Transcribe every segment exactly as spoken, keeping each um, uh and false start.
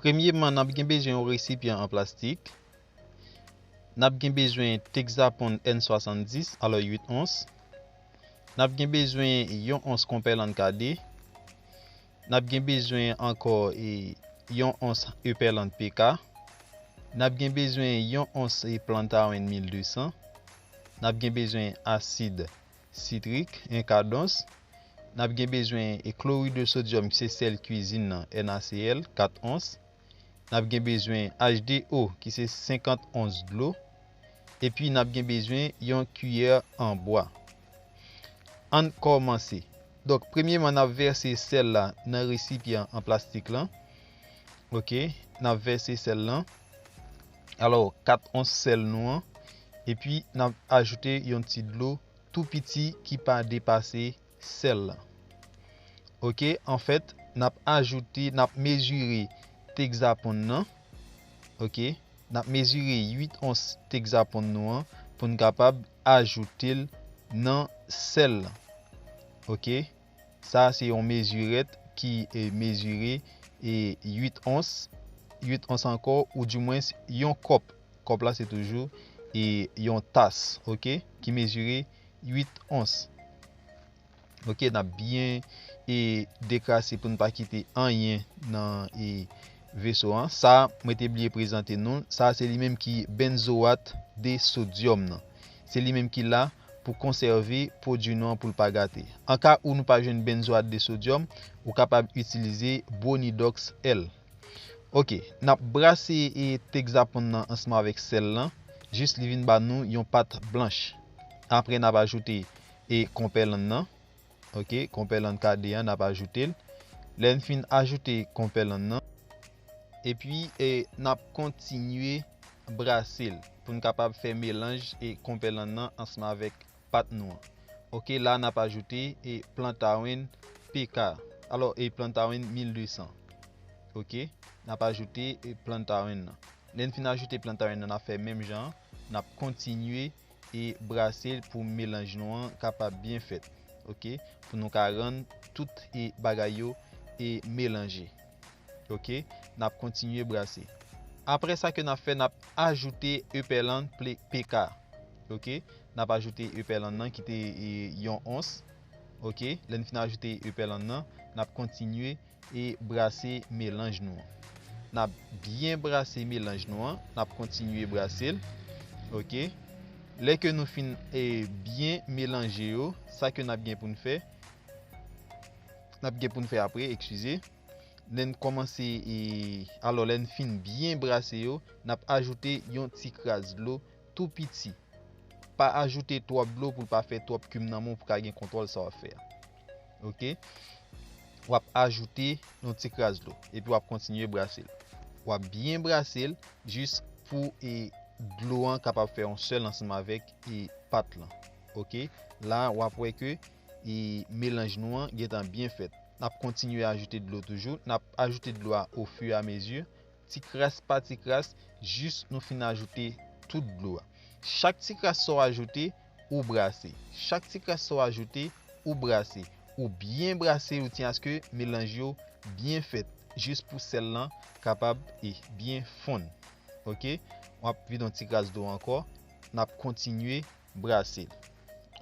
Premyeman, n ap gen bezwen yon resipyan an plastik. N ap gen bezwen Texaponn N swasanndis, alò uit ons. N ap gen bezwen yon ons konpèlann K D. N ap gen bezwen ankò e, yon ons epèlann P K. N ap gen bezwen yon ons e, Plantawen mil de san. N ap gen bezwen asid sitrik, en kadons. N ap gen bezwen e, klorid de sodyòm, ki se sèl kwizin nan, N A C L, kat ons. N ap gen bezwen H D O, ki se senkant ons dlo. Epi n ap gen bezwen yon kiyè an bwa. Ann kòmanse. Donk, premyeman, n ap vèse sèl la nan resipyan an plastik lan. Oke, n ap vèse sèl lan. Alò, kat ons sèl nou an. Epi, n ap ajoute yon ti dlo tou piti ki pa depase sèl lan. Oke, anfèt, n ap ajoute, n ap mezire Texaponn nan. Oke, n ap mezire uit ons Texaponn nou an pou n kapab ajoute l nan sèl lan. Oke, sa se yon mezirèt ki e, mezire e, uit ons, uit ons ankò, oudimwens yon kòp. Kòp la se toujou e, yon tas, oke, ki mezire uit ons. Oke, n ap byen e, dekrase pou n pa kite anyen nan e, veso an. Sa, mwen te bliye prezante nou l. Sa, se li menm ki benzowat de sodyòm nan. Se li menm ki la pou konsève pwodui nou an pou l pa gate. An ka ou nou pa jwenn benzowat de sodyòm, ou kapab itilize Bonidox L. Oke, n ap brase e, Texaponn nan ansanm avèk sèl lan, jis li vin ba nou yon pat blanch. Apre, n ap ajoute e, konpèlann nan. Oke, konpèlann K D an, n ap ajoute l. Lè n fin ajoute konpèlann nan, epi e, n ap kontinye brase l pou n kapab fè melanj e, konpèlann nan ansanm avèk pat nou an. Oke, la n ap ajoute e, Plantawen P K. Alò, e, Plantawen mil de san. Oke, n ap ajoute e, Plantawen nan. Lè n fin ajoute Plantawen nan, n ap fè menm jan an. N ap kontinye e, brase l pou melanj nou an kapab byen fèt. Oke, pou nou ka rann tout e, bagay yo e, melanje. Oke, n ap kontinye brase. Apre sa ke n ap fè, n ap ajoute epèlann ple-, P K. Oke, n ap ajoute epèlann nan ki te e, yon ons. Oke, lè n fin ajoute epèlann nan, n ap kontinye e, brase melanj nou an. N ap byen brase melanj nou an, n ap kontinye brase l. Oke, lè ke nou fin e, byen melanje yo, sa ke n ap gen pou n fè, n ap gen pou n fè apre, eskize. Lè n kòmanse e, alò, lè n fin byen brase yo, n ap ajoute yon ti kras dlo tou piti. Pa ajoute twòp dlo pou l pa fè twòp kim nan men w pou w ka gen kontwòl sa w ap fè a. Oke? W ap ajoute yon ti kras dlo, epi w ap kontinye brase l. W ap byen brase l jis pou e, dlo an kapab fè yon sèl ansanm avèk e, pat lan. Oke? La, w ap wè ke e, melanj nou an gentan byen fèt. N ap kontinye ajoute dlo toujou. N ap ajoute dlo a ofiramezi, ti kras pa ti kras, jis nou fin ajoute tout dlo a. Chak ti kras sa w ajoute, ou brase. Chak ti kras sa w ajoute, ou brase. Ou byen brase, ou tyen aske melanj yo byen fèt, jis pou sèl lan kapab e, byen fonn. Oke? W ap vide yon ti kras dlo ankò. N ap kontinye brase l.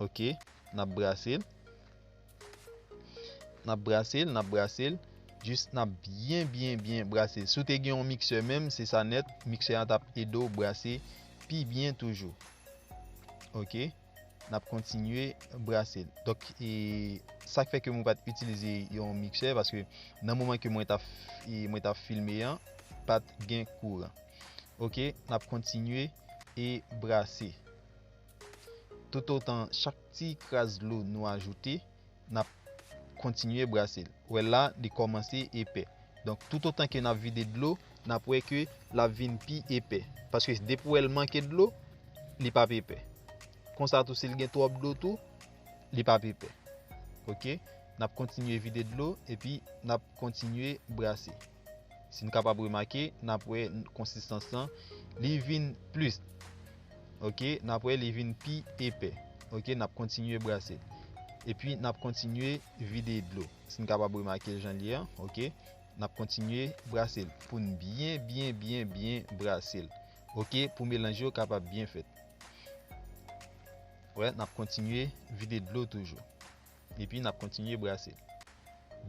Oke? N ap brase l. N ap brase l, n ap brase l, jis n ap byen, byen, byen brase l. Si w te gen yon miksè menm, se sa nèt, miksè an t ap ede w brase pi byen toujou. Oke, n ap kontinye brase l. Donk, e, sa k fè ke mwen pa t itilize yon miksè, paske nan moman ke mwen t ap, e, mwen t ap filme an, pa t gen kouran. Oke, n ap kontinye e brase. Toutotan chak ti kras dlo nou ajoute, n ap kontinye brase l. Ou wè la, li kòmanse epè. Donk, toutotan ke n ap vide dlo, n ap wè ke l ap vin pi epè. Paske depi w wè l manke dlo, li p ap epè. Konsa tou, si l gen twòp dlo tou, li p ap epè. Oke? N ap kontinye vide dlo, epi n ap kontinye brase. Si n kapab remake, n ap wè konsistans lan, li vin plis. Oke, n ap wè li vin pi epè. Oke, n ap kontinye brase l. Epi, n ap kontinye vide dlo. Si n kapab remake l jan l ye an, oke. N ap kontinye brase l pou n byen, byen, byen, byen brase l. Ok, pou melanj yo kapab byen fèt. Wè, n ap kontinye vide dlo toujou. Epi n ap kontinye brase l.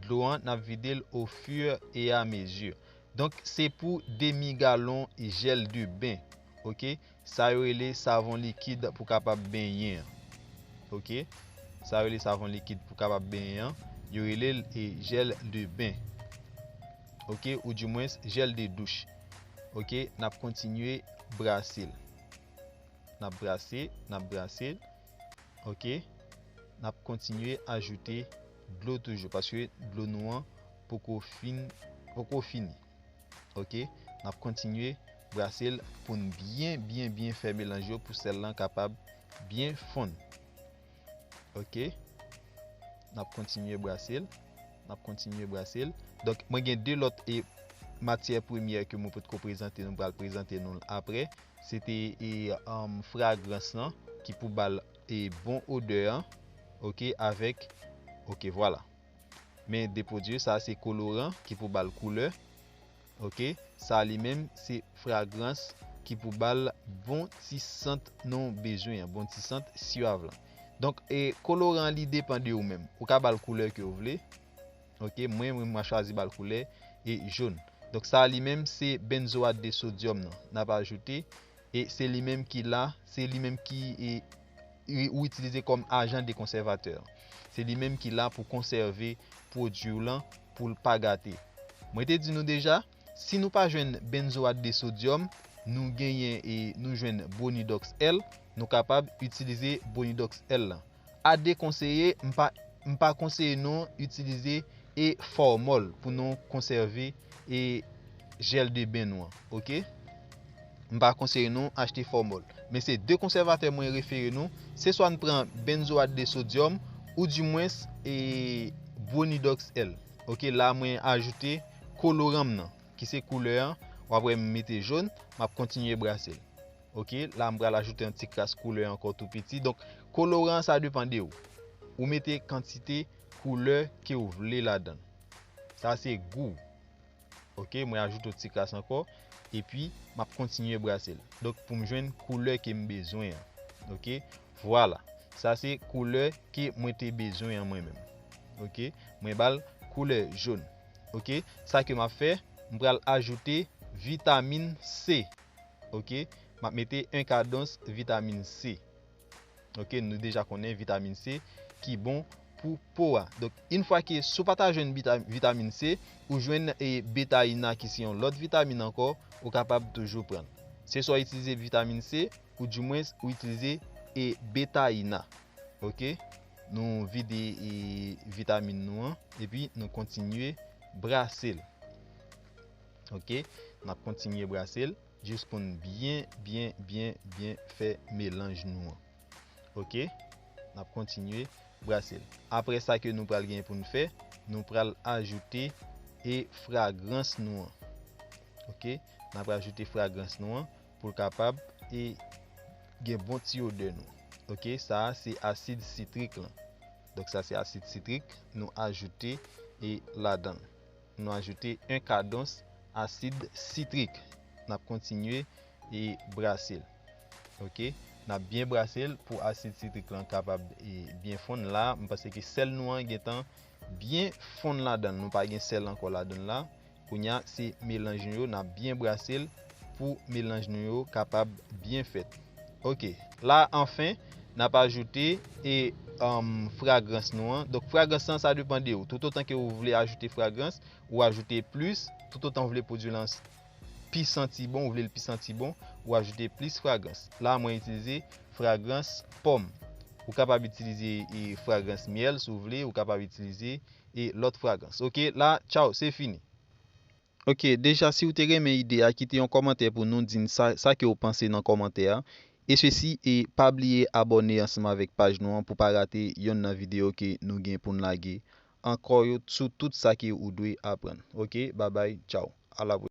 Dlo an, n ap vide l au fur et à mesure. Donk, se pou demi galon jèl de ben. Ok? Sa yo rele savon likid pou kapab benyen an. Ok? Sa yo rele savon likid pou kapab benyen an. Yo rele l e jèl de ben. Ok? Ou dimwens jèl de douch. Ok? N ap kontinye brase l. N ap brase, n ap brase l. Ok? N ap kontinye ajoute dlo toujou, paske dlo nou an poko fin, poko fini. Ok? N ap kontinye brase l pou n byen, byen, byen fè melanj yo, pou sèl lan kapab byen fonn. Ok? N ap kontinye brase l. N ap kontinye brase l. Donk, mwen gen de lòt e matyè premyè ke mwen potko prezante nou, m pral prezante nou l apre. Se te e, um, fragrans lan ki pou ba l e bon odè an. Ok, avèk, ok, vwala. Men de pwodui, sa se koloran ki pou ba l koulè. Ok, sa li menm se fragrans ki pou ba l bon ti sant nou bezwen an, bon ti sant syav lan. Donk, e koloran li depan de ou menm. Ou ka ba l koulè ke ou vle. Ok, mwen, mwen, mwen chwazi ba l koulè e jòn. Donk, sa li menm se benzoat de sodyòm nan. N ap ajoute, e se li menm ki la, se li menm ki, e, ou itilize kòm ajan dekonsèvatè. Se li menm ki la pou konsève pwodui w lan pou l pa gate. Mwen te di nou deja, si nou pa jwenn benzoat de sodyòm, nou genyen e nou jwenn bonidoks L, nou kapab itilize bonidoks L lan. A dekonseye, m pa, m pa konseye nou itilize e fòmòl pou nou konsève e jèl de ben nou an, ok? M pa konseye nou achte fòmòl. Men se de konsèvatè mwen refere nou, se swa n pran benzoat de sodyòm, oudimwens e bonidoks L. Ok, la mwen ajoute koloran m nan, ki se koulè an, w ap wè m mete jòn, m ap kontinye brase l. Ok, la m pral ajoute yon ti kras koulè ankò tou piti. Donk, koloran sa depan de ou. Ou mete kantite koulè ke ou vle ladan l. Sa se gou. Ok, mwen ajoute yon ti kras ankò. Epi, m ap kontinye brase l. Donk, pou m jwenn koulè ke m bezwen an. Ok, vwala. Sa se koulè ke mwen te bezwen an mwen menm. Ok, mwen ba l koulè jòn. Ok, sa ke m ap fè, m pral ajoute vitamin C. Ok, m ap mete yon kadans vitamin C. Ok, nou deja konnen vitamin C ki bon pou po a. Donk, yon fwa ke si w pa ta jwenn vita-, vitamin C, ou jwenn e betayina ki se yon lòt vitamin ankò, ou kapab toujou pran l. Se swa w itilize vitamin C, oudimwens ou itilize e betayina. Ok, nou vide e vitamin nou an, epi nou kontinye brase l. Ok, n ap kontinye brase l. Jis pou n byen, byen, byen, byen fè melanj nou an. Ok, n ap kontinye brase l. Apre sa ke nou pral gen pou n fè, nou pral ajoute e fragrans nou an. Ok, n ap ajoute fragrans nou an pou l kapab e gen bon ti odè nou. Ok, sa a se asid sitrik lan. Donk sa se asid sitrik nou ajoute e ladan l. Nou ajoute yon kadans asid sitrik. N ap kontinye e brase l. Ok, n ap byen brase l pou asid sitrik lan kapab e byen fonn. La, m panse ke sèl nou an gentan byen fonn ladan l. Nou pa gen sèl ankò ladan l la. Kounye a, se melanj nou yo, n ap byen brase l pou melanj nou yo kapab byen fèt. Ok, la, anfen, n ap ajoute e, um, fragrans nou an. Donk, fragrans lan, sa depan de ou. Toutotan ke ou vle ajoute fragrans, ou ajoute plis. Toutotan ou vle pwodui lan pi santi bon, ou vle l pi santi bon, ou ajoute plis fragrans. La, mwen itilize fragrans pòm. Ou kapab itilize e fragrans myèl, si w vle, ou kapab itilize e lòt fragrans. Ok, la, tchaw, se fini. Ok, deja, si w te renmen ide a, kite yon kòmantè pou nou, di n sa, sa ke w panse nan kòmantè a. E sesi, e pa bliye abòne ansanm avèk paj nou an pou pa rate yonn nan videyo ke nou gen pou n lage ankò yo sou tout sa ke ou dwe aprann. Ok, babay, tchaw. A la